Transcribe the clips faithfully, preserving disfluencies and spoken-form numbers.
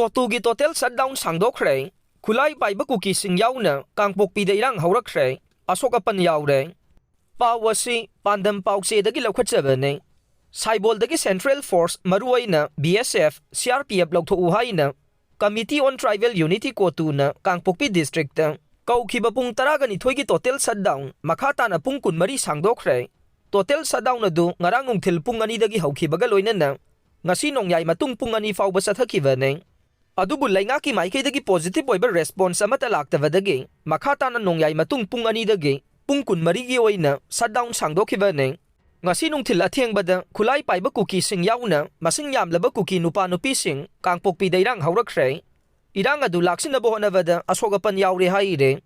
ꯀꯣꯇꯨꯒꯤ total shutdown ꯁꯥꯡꯗꯣꯛꯈ꯭ꯔꯦ꯫ ꯈꯨꯠꯂꯥꯏ ꯄꯥꯏꯕ ꯀꯨꯀꯤꯁꯤꯡ ꯌꯥꯎꯅ ꯀꯥꯡꯄꯣꯛꯄꯤꯗ ꯏꯔꯥꯡ ꯍꯧꯔꯛꯈ꯭ꯔꯦ꯫ ꯑꯁꯣꯛ ꯑꯄꯟ ꯌꯥꯎꯔꯦ꯫ ꯄꯥꯎ ꯑꯁꯤ ꯄꯥꯟꯗꯝ ꯄꯥꯎꯆꯦꯗꯒꯤ ꯂꯧꯈꯠꯆꯕꯅꯤ꯫ ꯁꯥꯏꯕꯣꯜꯗꯒꯤ central force, ꯃꯔꯨꯑꯣꯏꯅ B S F, C R P F ꯂꯧꯊꯣꯛꯎ ꯍꯥꯏꯅ Committee on Tribal Unity, ꯀꯣꯇꯨꯅ ꯀꯥꯡꯄꯣꯛꯄꯤ districtꯇ ꯀꯧꯈꯤꯕ ꯄꯨꯡ ꯇꯔꯥꯒ ꯅꯤꯊꯣꯏꯒꯤ total shutdown ꯃꯈꯥ ꯇꯥꯅ ꯄꯨꯡ ꯀꯨꯟꯃꯔꯤ ꯁꯥꯡꯗꯣꯛꯈ꯭ꯔꯦ꯫ Total shutdown ꯑꯗꯨ ꯉꯔꯥꯡ ꯅꯨꯡꯊꯤꯜ ꯄꯨꯡ ꯑꯅꯤꯗꯒꯤ ꯍꯧꯈꯤꯕꯒ ꯂꯣꯏꯅꯅ ꯉꯁꯤ ꯅꯣꯡꯌꯥꯏ ꯃꯇꯨꯡ ꯄꯨꯡ ꯑꯅꯤ ꯐꯥꯎꯕ ꯆꯠꯊꯈꯤꯕꯅꯤ꯫ ꯑꯗꯨꯕꯨ ꯂꯩꯉꯥꯛꯀꯤ ꯃꯥꯏꯀꯩꯗꯒꯤ positive ꯑꯣꯏꯕ response ꯑꯃꯠꯇ ꯂꯥꯛꯇꯕꯗꯒꯤ ꯃꯈꯥ ꯇꯥꯅ ꯅꯣꯡꯌꯥꯏ ꯃꯇꯨꯡ ꯄꯨꯡ ꯑꯅꯤꯗꯒꯤ ꯄꯨꯡ ꯀꯨꯟꯃꯔꯤꯒꯤ ꯑꯣꯏꯅ shutdown ꯁꯥꯡꯗꯣꯛꯈꯤꯕꯅꯤ꯫ ꯉꯁꯤ ꯅꯨꯡꯊꯤꯜ ꯑꯊꯦꯡꯕꯗ ꯈꯨꯠꯂꯥꯏ ꯄꯥꯏꯕ ꯀꯨꯀꯤꯁꯤꯡ ꯌꯥꯎꯅ ꯃꯁꯤꯡ ꯌꯥꯝꯂꯕ ꯀꯨꯀꯤ ꯅꯨꯄꯥ ꯅꯨꯄꯤꯁꯤꯡ ꯀꯥꯡꯄꯣꯛꯄꯤꯗ ꯏꯔꯥꯡ ꯍꯧꯔꯛꯈ꯭ꯔꯦ꯫ ꯏꯔꯥꯡ ꯑꯗꯨ ꯂꯥꯛꯁꯤꯟꯅꯕ ꯍꯣꯠꯅꯕꯗ ꯑꯁꯣꯛ ꯑꯄꯟ ꯌꯥꯎꯔꯦ ꯍꯥꯏꯔꯦ꯫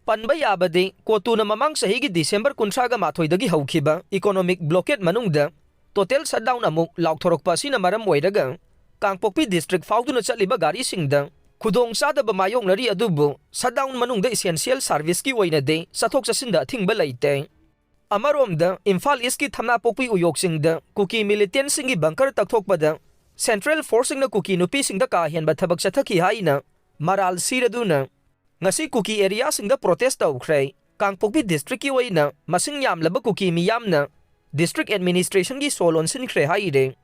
ꯄꯟꯕ ꯌꯥꯕꯗꯤ, ꯀꯣꯇꯨꯅ ꯃꯃꯥꯡ ꯆꯍꯤꯒꯤ December ꯀꯨꯟꯊ꯭ꯔꯥꯒ ꯃꯥꯊꯣꯏꯗꯒꯤ ꯍꯧꯈꯤꯕ economic blockade ꯃꯅꯨꯡꯗ total shutdown ꯑꯃꯨꯛ ꯂꯥꯎꯊꯣꯔꯛꯄ ꯑꯁꯤꯅ ꯃꯔꯝ ꯑꯣꯏꯔꯒ ꯀꯥꯡꯄꯣꯛꯄꯤ district ꯐꯥꯎꯗꯨꯅ ꯆꯠꯂꯤꯕ ꯒꯥꯔꯤꯁꯤꯡꯗ ꯈꯨꯗꯣꯡꯆꯥꯗꯕ ꯃꯥꯌꯣꯛꯅꯔꯤ꯫ ꯑꯗꯨꯕꯨ shutdown ꯃꯅꯨꯡꯗ essential serviceꯀꯤ ꯑꯣꯏꯅꯗꯤ ꯆꯠꯊꯣꯛ ꯆꯠꯁꯤꯟꯗ ꯑꯊꯤꯡꯕ ꯂꯩꯇꯦ꯫ ꯑꯃꯔꯣꯝꯗ, ꯏꯝꯐꯥꯜ Eastꯀꯤ ꯊꯝꯅꯥꯄꯣꯛꯄꯤ ꯎꯌꯣꯛꯁꯤꯡꯗ ꯀꯨꯀꯤ militantꯁꯤꯡꯒꯤ bunker ꯇꯛꯊꯣꯛꯄꯗ central forceꯁꯤꯡꯅ ꯀꯨꯀꯤ ꯅꯨꯄꯤꯁꯤꯡꯗ ꯀꯥ ꯍꯦꯟꯕ ꯊꯕꯛ ꯆꯠꯊꯈꯤ ꯍꯥꯏꯅ ꯃꯔꯥꯜ ꯁꯤꯔꯗꯨꯅ ꯉꯁꯤ ꯀꯨꯀꯤ areaꯁꯤꯡꯗ protest ꯇꯧꯈ꯭ꯔꯦ꯫ ꯀꯥꯡꯄꯣꯛꯄꯤ districtꯀꯤ ꯑꯣꯏꯅ ꯃꯁꯤꯡ ꯌꯥꯝꯂꯕ ꯀꯨꯀꯤ ꯃꯤꯌꯥꯝꯅ district administrationꯒꯤ ꯁꯣ ꯂꯣꯟꯁꯤꯟꯈ꯭ꯔꯦ ꯍꯥꯏꯔꯦ꯫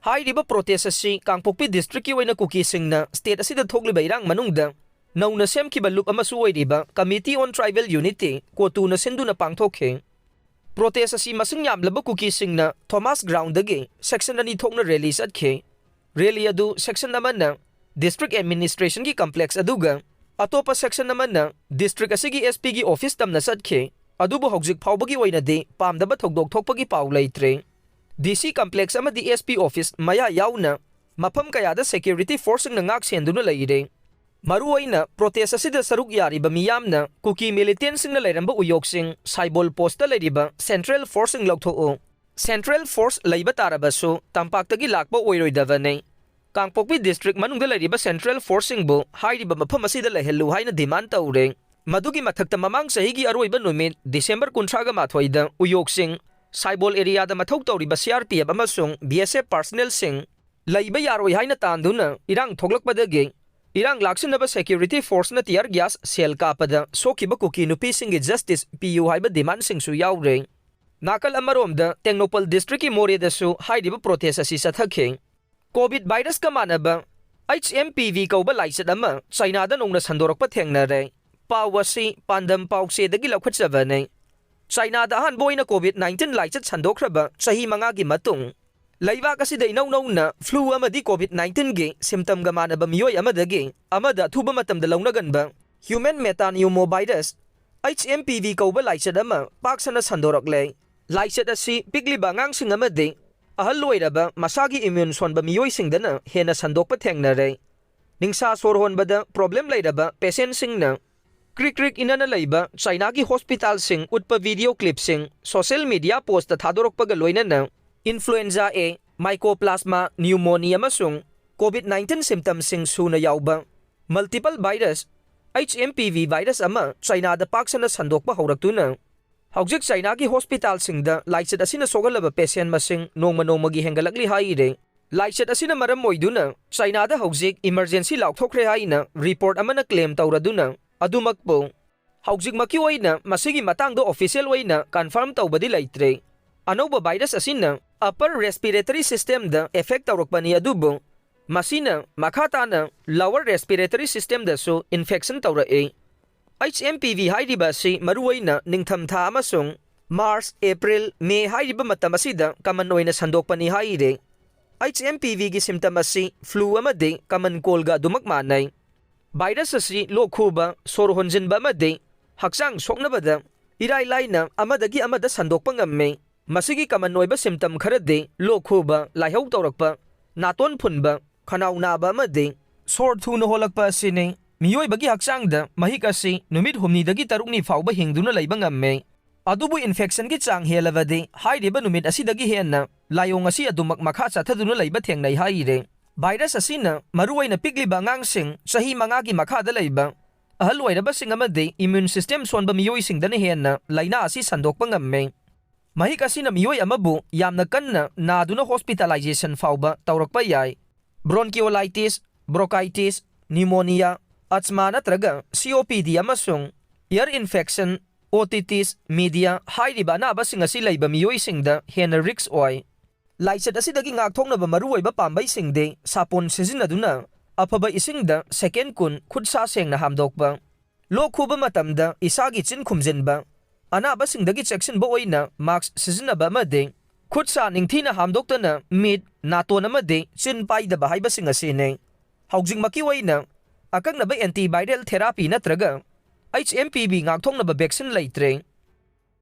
ꯍꯥꯏꯔꯤꯕ protest ꯑꯁꯤ ꯀꯥꯡꯄꯣꯛꯄꯤ districtꯀꯤ ꯑꯣꯏꯅ ꯀꯨꯀꯤꯁꯤꯡꯅ state ꯑꯁꯤꯗ ꯊꯣꯛꯂꯤꯕ ꯏꯔꯥꯡ ꯃꯅꯨꯡꯗ ꯅꯧꯅ ꯁꯦꯝꯈꯤꯕ ꯂꯨꯞ ꯑꯃꯁꯨ ꯑꯣꯏꯔꯤꯕ Committee on Tribal Unity, ꯀꯣꯇꯨꯅ ꯁꯤꯟꯗꯨꯅ ꯄꯥꯡꯊꯣꯛꯈꯤ꯫ Protest ꯑꯁꯤ ꯃꯁꯤꯡ ꯌꯥꯝꯂꯕ ꯀꯨꯀꯤꯁꯤꯡꯅ Thomas Groundꯗꯒꯤ section ꯑꯅꯤ ꯊꯣꯛꯅ rally ꯆꯠꯈꯤ꯫ Rally ꯑꯗꯨ section ꯑꯃꯅ district administrationꯒꯤ complex ꯑꯗꯨꯒ ꯑꯇꯣꯞꯄ section ꯑꯃꯅ district ꯑꯁꯤꯒꯤ S Pꯒꯤ office ꯇꯝꯅ ꯆꯠꯈꯤ꯫ ꯑꯗꯨꯕꯨ ꯍꯧꯖꯤꯛ ꯐꯥꯎꯕꯒꯤ ꯑꯣꯏꯅꯗꯤ ꯄꯥꯝꯗꯕ ꯊꯧꯗꯣꯛ ꯊꯣꯛꯄꯒꯤ ꯄꯥꯎ ꯂꯩꯇ꯭ꯔꯤ꯫ D C complex ꯑꯃꯗꯤ S P office ꯃꯌꯥ ꯌꯥꯎꯅ ꯃꯐꯝ ꯀꯌꯥꯗ security forceꯁꯤꯡꯅ ꯉꯥꯛ ꯁꯦꯟꯗꯨꯅ ꯂꯩꯔꯦ꯫ ꯃꯔꯨꯑꯣꯏꯅ protest ꯑꯁꯤꯗ ꯁꯔꯨꯛ ꯌꯥꯔꯤꯕ ꯃꯤꯌꯥꯝꯅ ꯀꯨꯀꯤ militantꯁꯤꯡꯅ ꯂꯩꯔꯝꯕ ꯎꯌꯣꯛꯁꯤꯡ ꯁꯥꯏꯕꯣꯜ postꯇ ꯂꯩꯔꯤꯕ central forceꯁꯤꯡ ꯂꯧꯊꯣꯛꯎ, central force ꯂꯩꯕ ꯇꯥꯔꯕꯁꯨ ꯇꯝꯄꯥꯛꯇꯒꯤ ꯂꯥꯛꯄ ꯑꯣꯏꯔꯣꯏꯗꯕꯅꯤ꯫ ꯀꯥꯡꯄꯣꯛꯄꯤ district ꯃꯅꯨꯡꯗ ꯂꯩꯔꯤꯕ central forceꯁꯤꯡꯕꯨ ꯍꯥꯏꯔꯤꯕ ꯃꯐꯝ ꯑꯁꯤꯗ ꯂꯩꯍꯜꯂꯨ ꯍꯥꯏꯅ demand ꯇꯧꯔꯦ꯫ ꯃꯗꯨꯒꯤ ꯃꯊꯛꯇ ꯃꯃꯥꯡ ꯆꯍꯤꯒꯤ ꯑꯔꯣꯏꯕ ꯅꯨꯃꯤꯠ December ꯀꯨꯟꯊ꯭ꯔꯥꯒ ꯃꯥꯊꯣꯏꯗ ꯎꯌꯣꯛꯁꯤꯡ ꯁꯥꯏꯕꯣꯜ areaꯗ ꯃꯊꯧ ꯇꯧꯔꯤꯕ C R P F ꯑꯃꯁꯨꯡ B S F personnelꯁꯤꯡ ꯂꯩꯕ ꯌꯥꯔꯣꯏ ꯍꯥꯏꯅ ꯇꯥꯟꯗꯨꯅ ꯏꯔꯥꯡ ꯊꯣꯛꯂꯛꯄꯗꯒꯤ ꯏꯔꯥꯡ ꯂꯥꯛꯁꯤꯟꯅꯕ security forceꯅ tear gas shell ꯀꯥꯞꯄꯗ ꯁꯣꯛꯈꯤꯕ ꯀꯨꯀꯤ ꯅꯨꯄꯤꯁꯤꯡꯒꯤ justice ꯄꯤꯌꯨ ꯍꯥꯏꯕ demandꯁꯤꯡꯁꯨ ꯌꯥꯎꯔꯦ꯫ ꯅꯥꯀꯜ ꯑꯃꯔꯣꯝꯗ ꯇꯦꯡꯅꯧꯄꯜ districtꯀꯤ ꯃꯣꯔꯦꯗꯁꯨ ꯍꯥꯏꯔꯤꯕ protest ꯑꯁꯤ ꯆꯠꯊꯈꯤ꯫ Covid virusꯀ ꯃꯥꯟꯅꯕ H M P V ꯀꯧꯕ ꯂꯥꯏꯆꯠ ꯑꯃ ꯆꯥꯏꯅꯥꯗ ꯅꯧꯅ ꯁꯟꯗꯣꯔꯛꯄ ꯊꯦꯡꯅꯔꯦ꯫ ꯄꯥꯎ ꯑꯁꯤ ꯄꯥꯟꯗꯝ ꯄꯥꯎꯆꯦꯗꯒꯤ ꯂꯧꯈꯠꯆꯕꯅꯤ꯫ ꯆꯥꯏꯅꯥꯗ ꯑꯍꯥꯟꯕ ꯑꯣꯏꯅ Covid nineteen ꯂꯥꯏꯆꯠ ꯁꯟꯗꯣꯛꯈ꯭ꯔꯕ ꯆꯍꯤ ꯃꯉꯥꯒꯤ ꯃꯇꯨꯡ, ꯂꯩꯕꯥꯛ ꯑꯁꯤꯗ ꯏꯅꯧ ꯅꯧꯅ flu ꯑꯃꯗꯤ Covid nineteenꯒꯤ symptomꯒ ꯃꯥꯟꯅꯕ ꯃꯤꯑꯣꯏ ꯑꯃꯗꯒꯤ ꯑꯃꯗ ꯑꯊꯨꯕ ꯃꯇꯝꯗ ꯂꯧꯅꯒꯟꯕ human metapneumovirus, H M P V ꯀꯧꯕ ꯂꯥꯏꯆꯠ ꯑꯃ ꯄꯥꯛ ꯁꯟꯅ ꯁꯟꯗꯣꯔꯛꯂꯦ꯫ ꯂꯥꯏꯆꯠ ꯑꯁꯤ ꯄꯤꯛꯂꯤꯕ ꯑꯉꯥꯡꯁꯤꯡ ꯑꯃꯗꯤ ꯑꯍꯜ ꯑꯣꯏꯔꯕ ꯃꯁꯥꯒꯤ immune ꯁꯣꯟꯕ ꯃꯤꯑꯣꯏꯁꯤꯡꯗꯅ ꯍꯦꯟꯅ ꯁꯟꯗꯣꯛꯄ ꯊꯦꯡꯅꯔꯦ꯫ ꯅꯤꯡꯁꯥ ꯁꯣꯔ ꯍꯣꯟꯕꯗ problem ꯂꯩꯔꯕ patientꯁꯤꯡꯅ ꯀ꯭ꯔꯤꯛ ꯀ꯭ꯔꯤꯛ ꯏꯅꯅ ꯂꯩꯕ ꯆꯥꯏꯅꯥꯒꯤ hospitalꯁꯤꯡ ꯎꯠꯄ video clipꯁꯤꯡ social media postꯇ ꯊꯥꯗꯣꯔꯛꯄꯒ ꯂꯣꯏꯅꯅ influenza A, mycoplasma pneumoniae ꯑꯃꯁꯨꯡ Covid nineteen symptomꯁꯤꯡ ꯁꯨꯅ ꯌꯥꯎꯕ multiple virus H M P V virus ꯑꯃ ꯆꯥꯏꯅꯥꯗ ꯄꯥꯛ ꯁꯟꯅ ꯁꯟꯗꯣꯛꯄ ꯍꯧꯔꯛꯇꯨꯅ ꯍꯧꯖꯤꯛ ꯆꯥꯏꯅꯥꯒꯤ hospitalꯁꯤꯡꯗ ꯂꯥꯏꯆꯠ ꯑꯁꯤꯅ ꯁꯣꯛꯍꯜꯂꯕ patient ꯃꯁꯤꯡ ꯅꯣꯡꯃ ꯅꯣꯡꯃꯒꯤ ꯍꯦꯟꯒꯠꯂꯛꯂꯤ ꯍꯥꯏꯔꯦ꯫ ꯂꯥꯏꯆꯠ ꯑꯁꯤꯅ ꯃꯔꯝ ꯑꯣꯏꯗꯨꯅ ꯆꯥꯏꯅꯥꯗ ꯍꯧꯖꯤꯛ emergency ꯂꯥꯎꯊꯣꯛꯈ꯭ꯔꯦ ꯍꯥꯏꯅ report ꯑꯃꯅ claim ꯇꯧꯔꯗꯨꯅ ꯑꯗꯨꯃꯛꯄꯨ ꯍꯧꯖꯤꯛꯃꯛꯀꯤ ꯑꯣꯏꯅ ꯃꯁꯤꯒꯤ ꯃꯇꯥꯡꯗ official ꯑꯣꯏꯅ confirm ꯇꯧꯕꯗꯤ ꯂꯩꯇ꯭ꯔꯦ꯫ ꯑꯅꯧꯕ virus ꯑꯁꯤꯅ upper respiratory systemꯗ effect ꯇꯧꯔꯛꯄꯅꯤ, ꯑꯗꯨꯕꯨ ꯃꯁꯤꯅ ꯃꯈꯥ ꯇꯥꯅ lower respiratory systemꯗꯁꯨ infection ꯇꯧꯔꯛꯏ꯫ H M P V ꯍꯥꯏꯔꯤꯕ ꯑꯁꯤ ꯃꯔꯨꯑꯣꯏꯅ ꯅꯤꯡꯊꯝꯊꯥ ꯑꯃꯁꯨꯡ March, April, May ꯍꯥꯏꯔꯤꯕ ꯃꯇꯝ ꯑꯁꯤꯗ common ꯑꯣꯏꯅ ꯁꯟꯗꯣꯛꯄꯅꯤ ꯍꯥꯏꯔꯦ꯫ H M P Vꯒꯤ symptom ꯑꯁꯤ flu ꯑꯃꯗꯤ common coldꯒ ꯑꯗꯨꯃꯛ ꯃꯥꯟꯅꯩ꯫ Virus ꯑꯁꯤ ꯂꯣꯛ ꯈꯨꯕ, ꯁꯣꯔ ꯍꯣꯟꯖꯤꯟꯕ ꯑꯃꯗꯤ ꯍꯛꯆꯥꯡ ꯁꯣꯛꯅꯕꯗ ꯏꯔꯥꯏ ꯂꯥꯏꯅ ꯑꯃꯗꯒꯤ ꯑꯃꯗ ꯁꯟꯗꯣꯛꯄ ꯉꯝꯃꯤ꯫ ꯃꯁꯤꯒꯤ common ꯑꯣꯏꯕ symptom ꯈꯔꯗꯤ ꯂꯣꯛ ꯈꯨꯕ, ꯂꯥꯏꯍꯧ ꯇꯧꯔꯛꯄ, ꯅꯥꯇꯣꯟ ꯐꯨꯟꯕ, ꯈꯅꯥꯎ ꯅꯥꯕ ꯑꯃꯗꯤ ꯁꯣꯔ ꯊꯨꯅ ꯍꯣꯜꯂꯛꯄ ꯑꯁꯤꯅꯤ꯫ ꯃꯤꯑꯣꯏꯕꯒꯤ ꯍꯛꯆꯥꯡꯗ ꯃꯍꯤꯛ ꯑꯁꯤ ꯅꯨꯃꯤꯠ ꯍꯨꯝꯅꯤꯗꯒꯤ ꯇꯔꯨꯛꯅꯤ ꯐꯥꯎꯕ ꯍꯤꯡꯗꯨꯅ ꯂꯩꯕ ꯉꯝꯃꯤ꯫ ꯑꯗꯨꯕꯨ infectionꯒꯤ ꯆꯥꯡ ꯍꯦꯜꯂꯕꯗꯤ ꯍꯥꯏꯔꯤꯕ ꯅꯨꯃꯤꯠ ꯑꯁꯤꯗꯒꯤ ꯍꯦꯟꯅ ꯂꯥꯏꯑꯣꯡ ꯑꯁꯤ ꯑꯗꯨꯃꯛ ꯃꯈꯥ ꯆꯠꯊꯗꯨꯅ ꯂꯩꯕ ꯊꯦꯡꯅꯩ ꯍꯥꯏꯔꯦ꯫ Virus ꯑꯁꯤꯅ ꯃꯔꯨꯑꯣꯏꯅ ꯄꯤꯛꯂꯤꯕ ꯑꯉꯥꯡꯁꯤꯡ, ꯆꯍꯤ ꯃꯉꯥꯒꯤ ꯃꯈꯥꯗ ꯂꯩꯕ, ꯑꯍꯜ ꯑꯣꯏꯔꯕꯁꯤꯡ ꯑꯃꯗꯤ immune system ꯁꯣꯟꯕ ꯃꯤꯑꯣꯏꯁꯤꯡꯗꯅ ꯍꯦꯟꯅ ꯂꯥꯏꯅꯥ ꯑꯁꯤ ꯁꯟꯗꯣꯛꯄ ꯉꯝꯃꯤ꯫ ꯃꯍꯤꯛ ꯑꯁꯤꯅ ꯃꯤꯑꯣꯏ ꯑꯃꯕꯨ ꯌꯥꯝꯅ ꯀꯟꯅ ꯅꯥꯗꯨꯅ hospitalization ꯐꯥꯎꯕ ꯇꯧꯔꯛꯄ ꯌꯥꯏ꯫ Bronchiolitis, bronchitis, pneumonia, asthma ꯅꯠꯇ꯭ꯔꯒ C O P D ꯑꯃꯁꯨꯡ ear infection, otitis media ꯍꯥꯏꯔꯤꯕ ꯑꯅꯥꯕꯁꯤꯡ ꯑꯁꯤ ꯂꯩꯕ ꯃꯤꯑꯣꯏꯁꯤꯡꯗ ꯍꯦꯟꯅ risk ꯑꯣꯏ꯫ ꯂꯥꯏꯆꯠ ꯑꯁꯤꯗꯒꯤ ꯉꯥꯛꯊꯣꯛꯅꯕ ꯃꯔꯨꯑꯣꯏꯕ ꯄꯥꯝꯕꯩꯁꯤꯡꯗꯤ ꯁꯥꯄꯣꯟ ꯁꯤꯖꯤꯟꯅꯗꯨꯅ ꯑꯐꯕ ꯏꯁꯤꯡꯗ second ꯀꯨꯟ ꯈꯨꯠ ꯁꯥ ꯁꯦꯡꯅ ꯍꯥꯝꯗꯣꯛꯄ, ꯂꯣꯛ ꯈꯨꯕ ꯃꯇꯝꯗ ꯏꯁꯥꯒꯤ ꯆꯤꯟ ꯈꯨꯝꯖꯤꯟꯕ, ꯑꯅꯥꯕꯁꯤꯡꯗꯒꯤ ꯆꯦꯛꯁꯤꯟꯕ ꯑꯣꯏꯅ mask ꯁꯤꯖꯤꯟꯅꯕ ꯑꯃꯗꯤ ꯈꯨꯠ ꯁꯥ ꯅꯤꯡꯊꯤꯅ ꯍꯥꯝꯗꯣꯛꯇꯅ ꯃꯤꯠ, ꯅꯥꯇꯣꯟ ꯑꯃꯗꯤ ꯆꯤꯟ ꯄꯥꯏꯗꯕ ꯍꯥꯏꯕꯁꯤꯡ ꯑꯁꯤꯅꯤ꯫ ꯍꯧꯖꯤꯛꯃꯛꯀꯤ ꯑꯣꯏꯅ ꯑꯀꯛꯅꯕ antiviral therapy ꯅꯠꯇ꯭ꯔꯒ H M P V ꯉꯥꯛꯊꯣꯛꯅꯕ vaccine ꯂꯩꯇ꯭ꯔꯦ꯫